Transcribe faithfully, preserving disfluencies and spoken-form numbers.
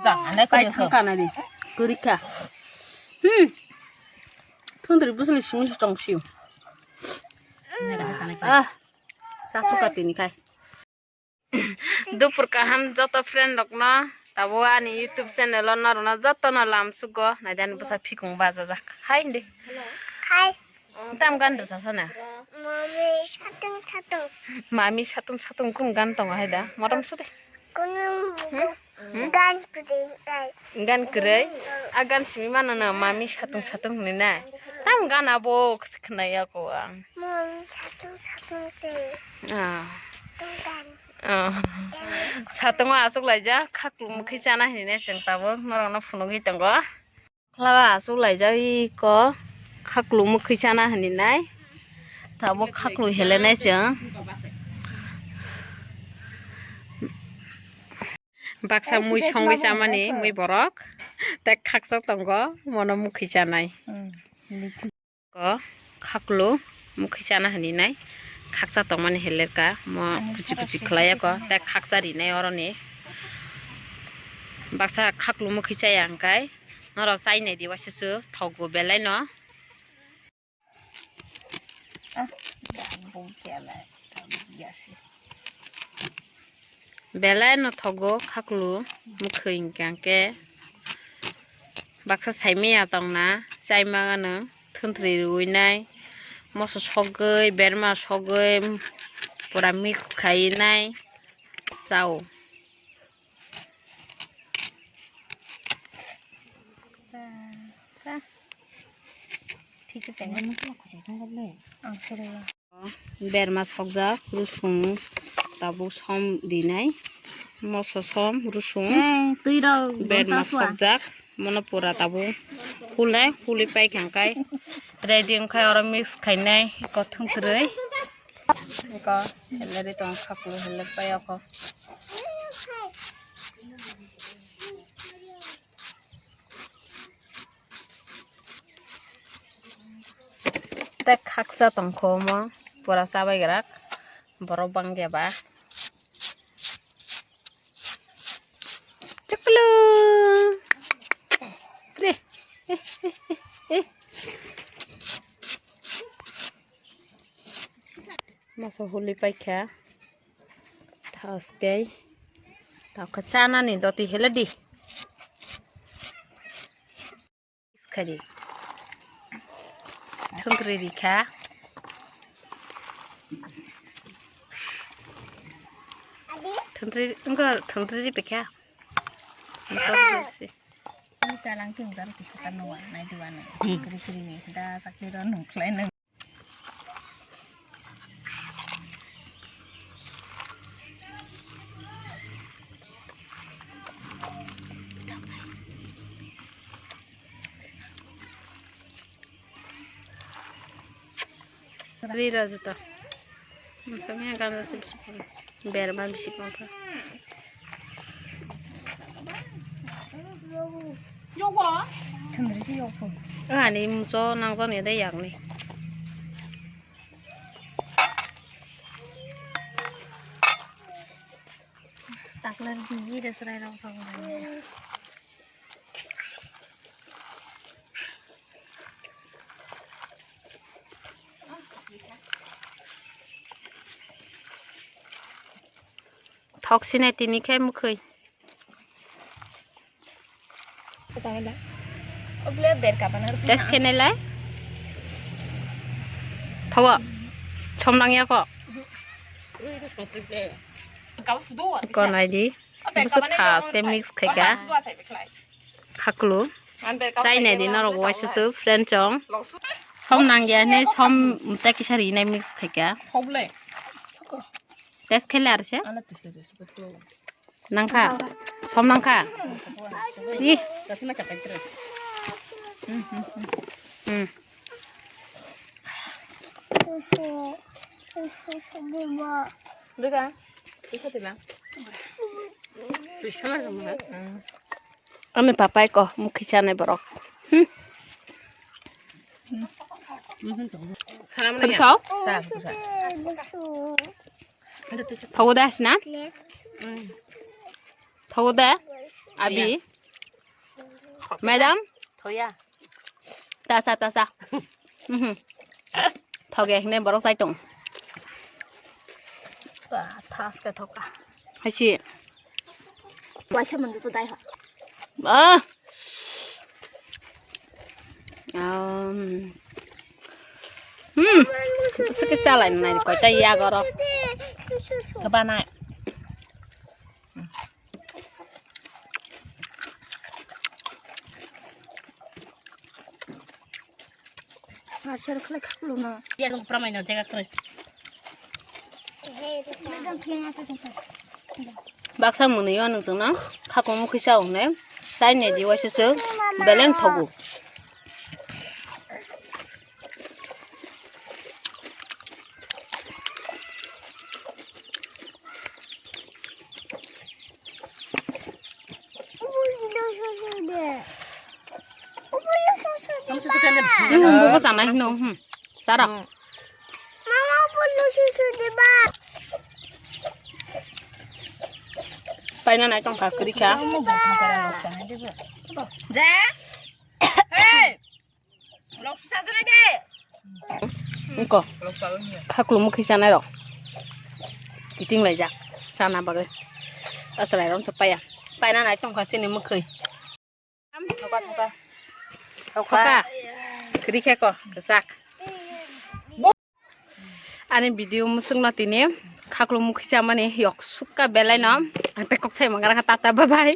Kai thang ka nai di. Kwrwi kha. Hmm. Thundri busni simi tong siu. Ah. Sasu ka tini kai. Dupur kaham joto friend rokno, tabo ani YouTube channel o norokno jotono lam sugo, naidi ani bwsa phikung bajajak. Hai hindi. Hai. Tam gan rwchasa na? Mami satung satung. Mami satung satung kun gan tongo hai da? Motom sudi. Kunu Hmm? Hmm? gan kuding tai. Gan kwrwi? A gan simi mano no, mami satung satung hwnwi na. Tam gan abo khwnai ya ko ang. Mami satung satung se. Ah. Tong gan. Ah. Satung asuk laijak, khaklu mukhi chana hwnwi na chwng tabuk norokno phunugwi tongo. Khlaga asuk laijak iko khaklu mukhi chana hwnwi nai. Tabuk khaklu helenai chwng. Baksa mui songwi chamani mui borok. Tei khaksa tongo mono mukhi chanai. Ko khaklu mukhi chana hwnwi nai. Khaksa tongmani helerka mo kuchi kuchi khlaiya ko. Tei khaksa rinai oroni. Baksa khaklu mukhi chaya hwnkhe norok chainai di waisa su thogo belai no. Belai no thogo khaklu mukhi hwnkhe baksa saimaya tongna chaima gano thwntwrwi rwinai moso sogwi berma sogwi pura mix khainai chao. Berma sokjak, rusung, tabuk som rinai, moso som, rusung, berma sokjak, mono pura tabuk hule, huli pai kha kai, ready wngkhai oro mix khainai, kothum kwrwi, eko, heleri tong, khaklu heler pai oko. Tei khaksa tongkho omo pura chabai grak borok bangya ba. Chuklu. Re. Masa huli paikha. Thaskei. Tokha chanani doti heladi. Khadi. Thundri rikha. Thundri, wngkha thundri ripikha. Masa huli si. Ini talang tinggal di sekitar nuan, naik dua nih. Kiri-kiri nih, dah sakit dong, nungklai nung. Rira juta. Misalnya kan nasib sepuluh. Biar mami si papa. Thundri si yokpo. Ani muso nang jani de yakni. Taklar gigi de serai rok song. Thok sinai tini khe mukhui. Test khe nai lai. Thogo. Som nang ya kho. Ko nai di. Bwswk kha se mix khaika. Khaklu. Chai nai di norok waisa su friend chong. Som nang ya ne som ta kisa ri nai mix khaika. Test khe le ar se. Nangkha. Som nangkha. Ih. Hmm. Ani papai ko mukhi chanai borok. Hmm. Khani khao? Thogo da hasna? Thogo da? Abi? Madam? Thoya. Tasa, tasa. Mhm. Thoge, ne borok sai tong. Ba, thas ke thoka. Haisi. Waisa manju to dai ha. Ah. Um. Hmm. Sake chalai nai koi ta ya goro. Kebana. Har sar khlai khaklo na. Ya, tong pramai no jaga khlai. Baksa mwnwi o nung chwngno khakung mukhi sa hwnwi chai ne di waisa chwng beleng thogo. Hmm, bubo chanai hino, hmm. Sara. Paina nai tongkha, kwrwi kha. Je. Hey. Nko. Khaklu mukhi chanai rok. Kiting laijak. Chana bagwi. Asrai rom chapaya. Paina nai tongkha chini mukhi. Thoka, thoka. Thoka. Thoka. Kwrwi khe ko, kwchak. Ani video mwswkno tini khaklu mukhi chamani yok sukha belai no. Ang tei kok sai mangra kha, tata, bye bye.